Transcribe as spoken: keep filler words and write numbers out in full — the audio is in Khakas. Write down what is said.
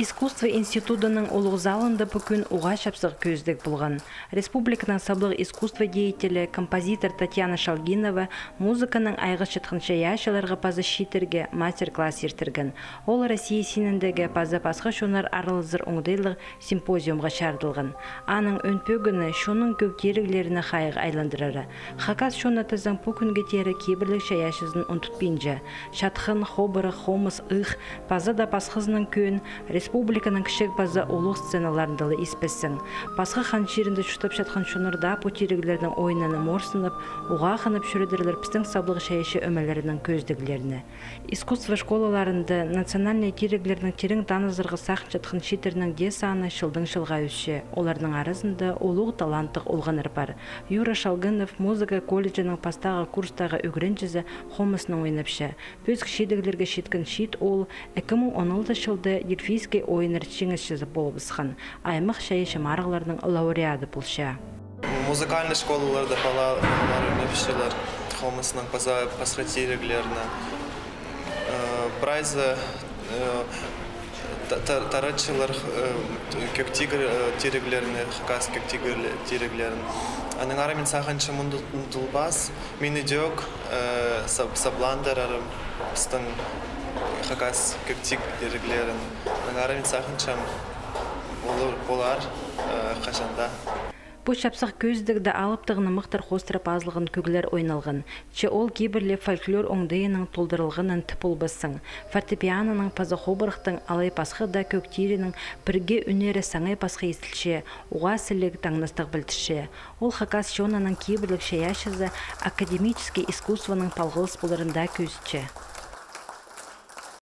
Искусство институдының улуғ залында пу кӱн уғаа чапсығ кӧзідіг полған. Республиканың саблығ искусство деятелі, композитор Татьяна Шалгинова музыканаң айғасчатхан чайаачыларға паза чииттерге мастер-класс иртірген. Ол Россия синіндегі паза пасха чоннар аралазар оңдайлығ симпозиумға чарыдылған. Аның ӧӧн пӧгіні чонның кӧг тиріглеріне хайығ айландырары. Хакас чоны тізең пу кӱнге теере кибірліг чайаачызын ундутпинча. Чатхан, хобырах, хомыс, ых, паза даа пасхазынаң кӧӧн республиканың кічіг паза улуғ сценаларында ла испессің. Пасха хан чирінде чуртапчатхан чоннар даа пу тиріглернің ойынына морсынып, уғаа хынып чӧредірлер пістің саблығ чайаачы ӧмелерінің кӧзідіглеріне. Искусство школаларында национальнай тиріглернең тирең танызарға сағынчатхан чииттернің дее саны чылдаң чылға ӧсче. Оларның аразында улуғ таланттығ олғаннар пар. Юра Шалгинов музыка колледжінің пастағы курстағы ӱгренҷізі хомыснаң ойнапча. Пӧзік чидіглерге читкен чиит оол ікі муң он алты чылда Дельфийский ойыннар чиңісчізі полыбысхан, аймах чайаачы марығларның лауреады полча. Музыкальный школаларда пала-, палалар ойнапчалар хомыснаң паза пасха тиріглерні. Э, прайзы, э, та-, та-, таратчалар, э, кӧг тигір, э, тиріглерні, хакас кӧг тигір тиріглерін. Аннаңар мин сағынчам, ундут-, ундутылбас. Мин идӧк, э, саб-, сабландырарым пістің хакас кӧг тигір тиріглерін. Аннаңар мин сағынчам, олар, олар, э, хаҷан даа. Пу чапсых кӧзідігде алыптығ нымахтар хоостыра пазылған кӧглер ойналған. Че ол кибірліг фольклор оңдайынаң толдырылғанын тіп полбассың. Фортепианоның паза хобырахтың алай пасха даа кӧг тирінің пірге ӱннері саңай пасха истілче, уғаа сіліг таңнастығ пілдірче. Ол хакас чонының кибірліг чайаачызы академический искусствоның палғалыс поларын даа кӧзітче.